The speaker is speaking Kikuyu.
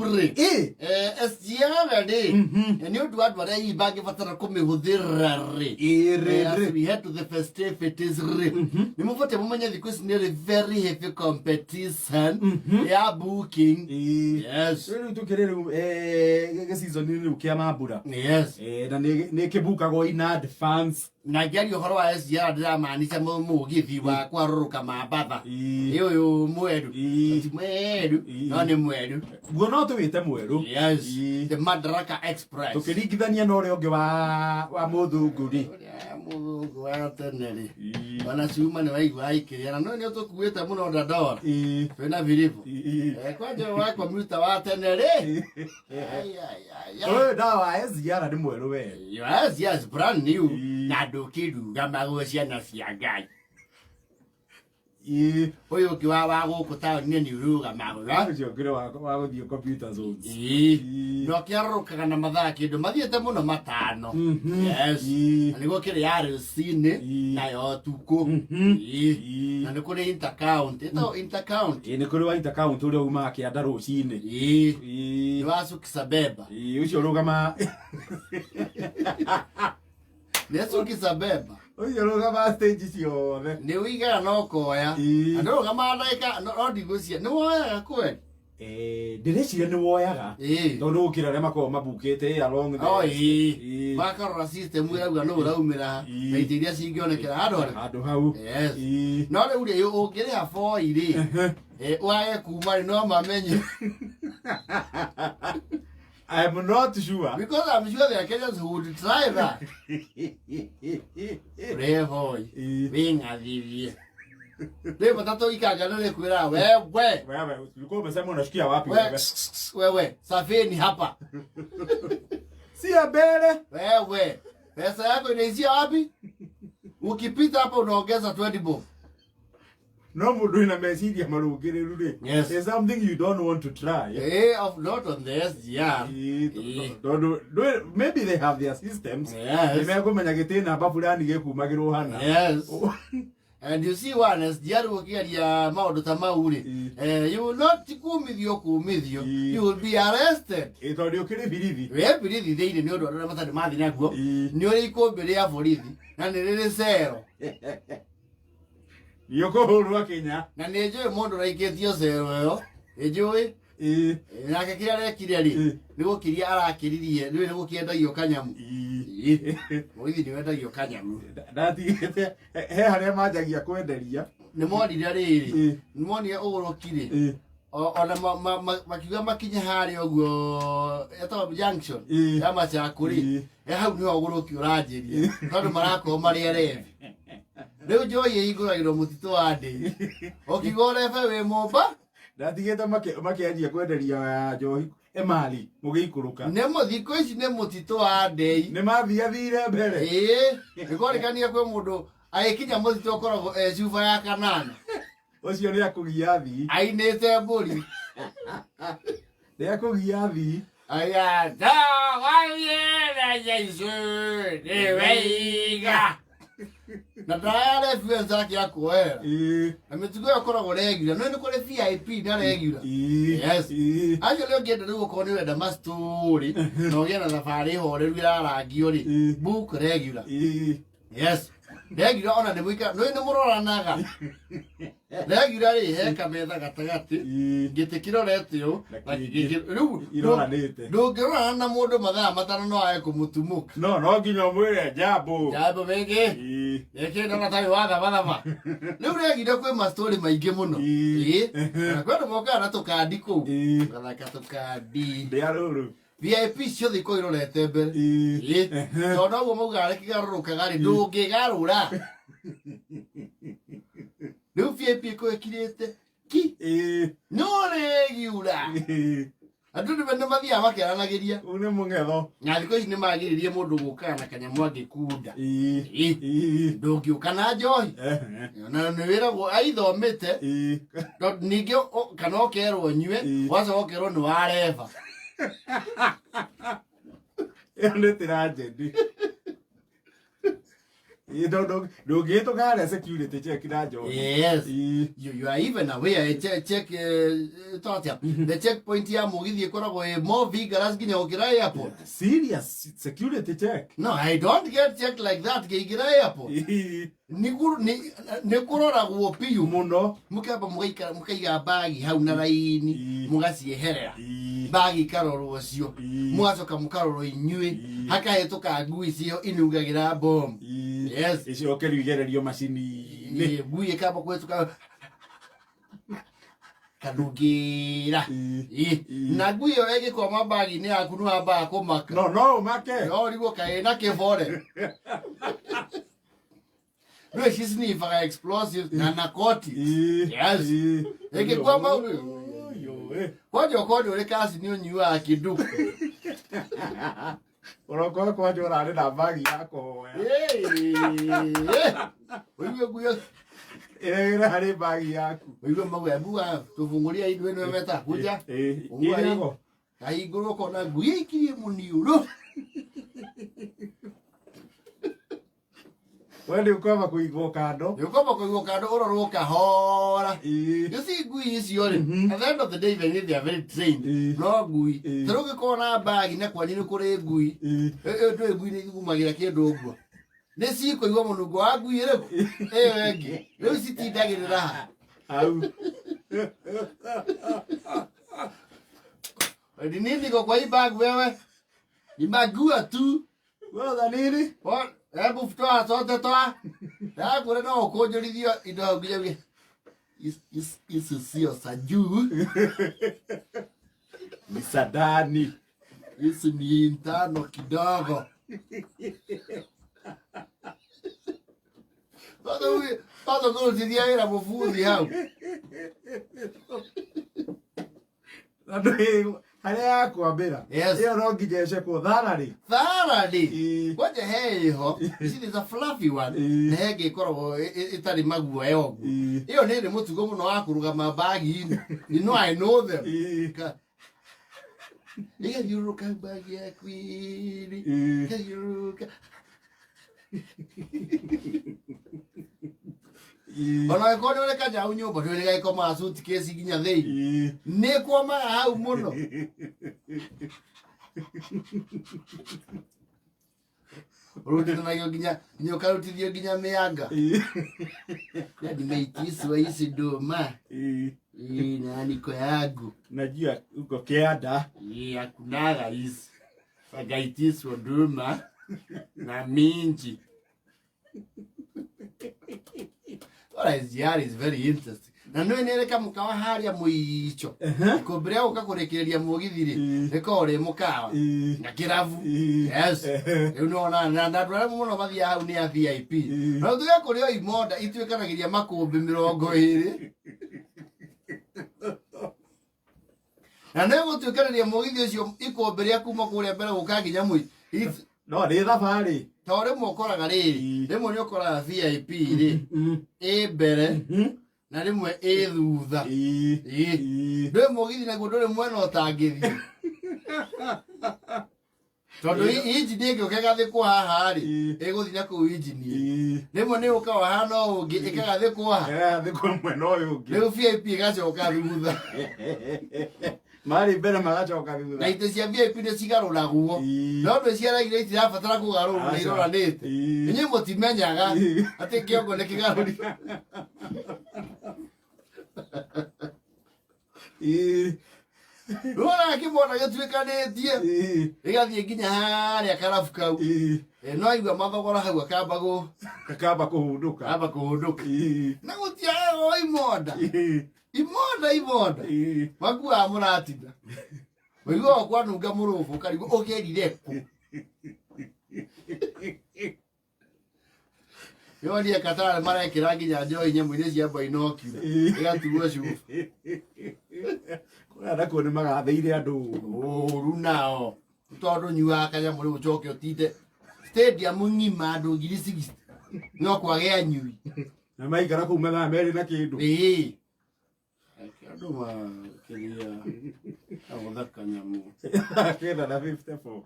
Rĩ Ĩ. SGR rĩ, nĩ ũndũ wa andũ arĩa hihi mangĩbatara kũmĩhũthĩra rĩ, Ĩ, as rĩ. we head to the festivities rĩ, nĩ mũbatiĩ mũmenye thikũ ici nĩ rĩ very heavy competition ya booking. Ĩ. Yes. Rĩu tũkĩrĩ rĩu gĩcizoni rĩu kĩa mambura. Yes. Na nĩ kĩbukagwo in advance. Na ngĩaria ũhoro wa SGR ndĩramaanisha mũgithi wa kwarũrũka Mambatha. Ĩ. Ĩ ũyũ mwerũ. Ĩ. Ti mwerũ, Ĩ. no nĩ mwerũ. Guo no tũwĩte mwerũ. Yes. Ĩ. The Madaraka Express. Tũkĩringithania na ũrĩa ũngĩ wa mũthũngũ rĩ. Ũrĩa mũthũngũ wa tene rĩ. Ĩ. Ona cuma nĩ waigua aikĩria na no nĩ ũtũkuĩte mũno Dandora. Ĩ. Twĩna Viribu. Ĩ. Kwanja wa kompiuta wa tene rĩ. Ai, ai, ai, ai. Ũyũ ndawa wa SGR nĩ mwerũ we. Yes, brand new. Ĩ. Na ndũkĩrugamagwo ciana cia Ngai. Ĩ. Ũyũ ũngĩ wa gũkũ taũni-inĩ nĩ ũrũgamagwo. Ũcio ũngĩ nĩ wa gũthiĩ computer zones. Ĩ. Ĩ. Na ũkĩarũrũkaga na mathaa kĩndũ mathiĩte mũno 5. Yes. Ĩ. Na nĩguo kĩrĩ ya rũcinĩ Ĩ. na ya ũtukũ. Ĩ. Ĩ. Na nĩ kũrĩ intercounty. Ĩtagwo intercounty. Ĩ, nĩ kũrĩ wa intercounty ũrĩa umaga kĩanda rũcinĩ. Ĩ. Ĩ. Nĩ wa Sukisabeba. Ĩ, ũcio ũrũgama Nĩ Sukisabeba. Ũcio ũrũgama stage ciothe. Nĩ ũigaga na ũkoya. Ĩ. Na ndũrũgamaga ndagĩka no ndigũcia. Nĩ woyaga kweli? Ndĩreciria nĩ woyaga. Ĩ. Tondũ gũkĩra arĩa makoragwo mabukĩte along the Oh, ĩ. Ĩ. Makarora system ĩrauga nũ ũraumĩra Ĩ. na itĩ iria cingĩonekera handũ harĩa. Handũ hau. Yes. Ĩ. No rĩu rĩ ũngĩrĩha boi rĩ, wage kuma rĩ no mamenye. I'm not sure. Because I'm sure there are Kenyans who would try that. Ũrĩhe boi. Ĩ. Wĩng'athithie. Rĩ matatũ ikanga nĩ rĩkwĩra wewe. Wewe ulikuwa umesema unashikia wapi We, wewe? wewe, safeni hapa. Si ya mbele. Wewe, pesa yako inaishia wapi? Ukipita hapa unaongeza 20 bob. No mũndũ wĩna meciria marũngĩrĩru rĩ. Yes. There's something you don't want to try. Of not on the SGR. Ĩ, tondũ maybe they have their systems. Yes. Nĩmekũmenya gĩtĩ namba fulani gĩkumagĩrwo hana. Yes. And you see one SGR ũkĩaria maũndũ ta mau rĩ, Ĩ. you will not kumithio kumithio. Ĩ. You will be arrested. Ĩ, tondũ ũkĩrĩ birithi. Wĩ birithi thĩinĩ nĩ ũndũ andũ arĩa matarĩ mathiĩ naguo. Ĩ. Nĩ ũrĩ ikũmbĩ rĩa borithi na nĩ rĩrĩ cero. Nĩ ũkũhũrwo Kenya. Na nĩ njũĩ mũndũ ũraikĩtio cero ĩyo. Nĩ njũĩ. Ĩ. Nake kĩrĩa arekire rĩ, Ĩ. nĩ gũkiria arakiririe, nĩ gũkĩendagio kanyamu. Ĩ. Borithi nĩ wendagio kanyamu. Ndatigĩte he harĩa manjagia kwenderia. Nĩ monire rĩrĩ, Ĩ. nĩ monire ũgũrũki rĩ, Ĩ. ona makiuga makinye harĩa ũguo etagwo junction Ĩ. ya Machakũ rĩ, Ĩ. hau nĩho ũgũrũki ũranjĩria, tondũ marakorwo marĩ erebi. Rĩu njohi ĩhingũragĩrwo mũtitũ wa ndĩi. Ũkiuga ũrebe wĩ mũmba, Ndatigĩte makĩanjia kwenderia njohi emali mũgĩikũrũka. Nĩ thikũ ici nĩ mũtitũ wa ndĩi. Nĩ mathiathire mbere. Ĩĩ, nĩ kwarĩkania kwĩ mũndũ agĩkinya mũtitũ ũkoragwo e cuba ya kanana. Ũcio nĩ akũgia thii. Ainĩte mbũri. Nĩ akũgia thii. Aya, tawaiye Jesu nĩ wega. Na ndaya reference yake ya kuoera. Ĩ. Na mĩtugo ĩyo ĩkoragwo regular. No nĩ kũrĩ VIP na regular. Ĩ. Yes. Ĩ. Acio nĩ ũngĩenda rĩu ũkorwo nĩ ũrenda mastori na ũgĩe na thabarĩ horeru ĩrarangio rĩ, Ĩ. book regular. Ĩ. Yes. Regular ona nĩ mũikara, nĩ nĩ mũroranaga. Regular rĩ, he kametha gatagatĩ, Ĩ. gĩtĩ kĩrorete ũũ, Na na kĩngĩ rĩu iroranĩte. ndũngĩrorana na mũndũ mathaa 5 no age kũmũtumũka. No nginya ũmwĩre jambo. Jambo mĩngĩ. Ĩ. Ĩkĩ ndona tarĩ wa thabathaba. Rĩu regire kwĩ mastori maingĩ mũno. Ĩ. Ĩ. Na kwĩ andũ mokaga na tũkandi kũu. Ĩ. Ũgathaka tũkandi. Ndĩa rũrũ. VIP ciothe ikoragwo irorete mbere. Ĩ. Ĩ. Tondũ noguo maugaga rĩkĩgarũrũkaga rĩ, ndũngĩgarũra. Rĩu VIP ĩkoragwo ĩkirĩte ki. Ĩ. No rĩgiura. Ĩ. Andũ nĩ mathiaga makĩaranagĩria. Ũyũ nĩ mũng'etho. Na thikũ ici nĩ magiririe mũndũ gũkaga na kanyamũ angĩkunda. Ĩ. Ĩ. Ĩ. Ndũngĩũka na njohi. Ehe. Na nĩ wĩragwo aithomĩte. Ĩ. Tondũ ningĩ kana ũkerwo ũnyue, Ĩ. wacoka ũkerwo nĩ wareba. Ĩyo nĩ tragedy. Ndũngĩhĩtũka harĩa security check na njohi. Yes. Ĩĩ. You are even aware, check, tatia the checkpoint ya mugithi ikoragwo ĩ more vigorous nginya gũkĩra airport. Serious security check. No, I don't get checked like that ngĩingĩra airport. Ĩĩ. Nĩ kũroragwo piũ. Mũno. Mũkamba mũgaikara mũkaiga mbagi hau na raini, mũgacieherera. Mbagi ikarorwo cio. Mũgacoka mũkarorwo inyuĩ. Hakahĩtũka ngui cio inungagĩra bomu. Yes. Icoke rĩu igererio macini-inĩ. Ngui ĩkamba kũhĩtũka kanungĩra. Na ngui ĩyo ĩngĩkwama mbagi-inĩ yaku nĩ wambaga kũmaka. No no ũmake. No ũrigwo kaĩ na kĩbore. No ici sniffaga explosives na narcotics. Yes. Ĩngĩkwama kwanja okorwo nĩ ũrĩ kasi nĩ ũnyuaga kĩnduku. Ũrokorwo kwanja ũrarĩ na mbagi ya kũhoya. Ũigue ngui ĩyo- Ĩregere harĩ mbagi yaku. Ũigue mauga mbua tũbungũria indo ĩno meta kuja. Ũguo Ĩrĩago. Kahingũrwo ũkona ngui ĩikirie mũniũrũ. We nĩ ũkwamba kũigwo kando. Nĩ ũkwamba kũigwo kando ũrorwo kahora. You see ngui icio rĩ, at the end of the day, even if they are very trained, no ngui. Ta rĩu ũngĩkorwo na mbagi na kwanyu nĩ kũrĩ ngui, ĩyo ndũĩ ngui nĩ ithugumagĩra kĩndũ ũguo. Nĩ cikũigua mũnungo wa ngui ĩrĩkũ? Ĩyo ĩngĩ. Rĩu citindagĩrĩra ha? Hau. Ni nini iko kwa hii bag wewe? Ni magua tu. Wotha nini? Hebu toa zote toa. Ndakũra no ũkũnjũrithio indo hau nginya uge, Ici sio za juu. Ni sadani. Hizi ni tano kidogo. Sasa kũrutithia wĩra mũbuthi hau. Na ndũĩ harĩa yakwambĩra. Yes. Ĩyo no nginya ĩcekwo thararĩ. Thararĩ. Kwanja he ĩho. See, there's a fluffy one. Na he ĩngĩ ĩkoragwo ĩtarĩ maguoya ũguo. Ĩyo nĩ ĩrĩ mũtugo mũno wa kũrũgama mbagi-inĩ. You know I know them. Ĩgathiũrũrũka mbagi yaku ĩrĩ. Ĩgathiũrũrũka. Ona angĩkorwo nĩ ũrĩ kanyau nyũmba ndũrĩ gagĩkomaga suitcase nginya thĩinĩ. Nĩ kwamaga hau mũno. Ũrutithanagio nginya nginya ũkarutithio nginya mĩanga. Na nimeitiswa hizi ndũma. Ii, na niko yangu. Najua uko kĩanda. Ii, hakunaga hizi. Wakaitiswa ndũma na minji. Ora SGR is very interesting. Na nĩ nĩ rĩka mũkawa harĩa mũico. Ikũmbĩ rĩa gũka kũrĩkĩrĩria mũgithi rĩ, rĩkoragwo rĩ mũkawa. Na kĩrabu. Yes. Rĩu nĩwona na andũ arĩa mũno mathiaga hau nĩ a VIP. Na tuge kũrĩ o imonda ituĩkanagĩria makũmbĩ 20. Na nĩ gũtuĩkanĩria mũgithi ũcio ikũmbĩ rĩa kuma kũrĩa mbere gũka nginya mũico. No nĩ thabarĩ. To rĩmwe ũkoraga rĩrĩ, rĩmwe nĩ ũkoraga VIP rĩ, ĩ mbere na rĩmwe ĩ thutha. Ndũĩ mũgithi naguo ndũrĩ mwena ũtangĩthiĩ. Tondũ injini ĩngĩũka ĩgathĩkwo haha rĩ, ĩgũthiĩ na kũu injini. Rĩmwe nĩ ũkawa hana ũũ ũngĩ ĩkagathĩkwo haha. Ĩgathĩkwo mwena ũyũ ũngĩ. Rĩu VIP ĩgacoka thutha. Marĩ mbere magacoka Na thutha. itĩ cia VIP nĩ cigarũragwo. No ndũ ciaraire itirabatara kũgarũrwo nĩ Aca. iroranĩte. Inyuĩ mũtimenyaga atĩ kĩongo nĩ kĩgarũri. Rora kĩmwana gĩtuĩkanĩtie. Gĩgathiĩ nginya harĩa karabu kau. No aigua mathogora hau akamba Gakamba kũhũndũka. kamba kũhũndũka. Na gũtiagaga o imonda. Imonda imonda. Makuaga mũratina. Ũiguaga kwanunga mũrũbũ ũkarigwo ũgerire kũ. Yonie Qatar marekĩra nginya njohi nyamũ-inĩ cia bainokira. Ĩgatuo cuba. Kũrĩa nakuo nĩ magathĩire andũ. Ũru nao. Tondũ nyuaga kanyamũ rĩu ũcoke ũtinde stadium ng'ima andũ 60,000. No kwage anyui. Na maikara kũu mathaa merĩ na kĩndũ. Ĩĩ. Andũ makĩria agũthaka nyamũ. 954.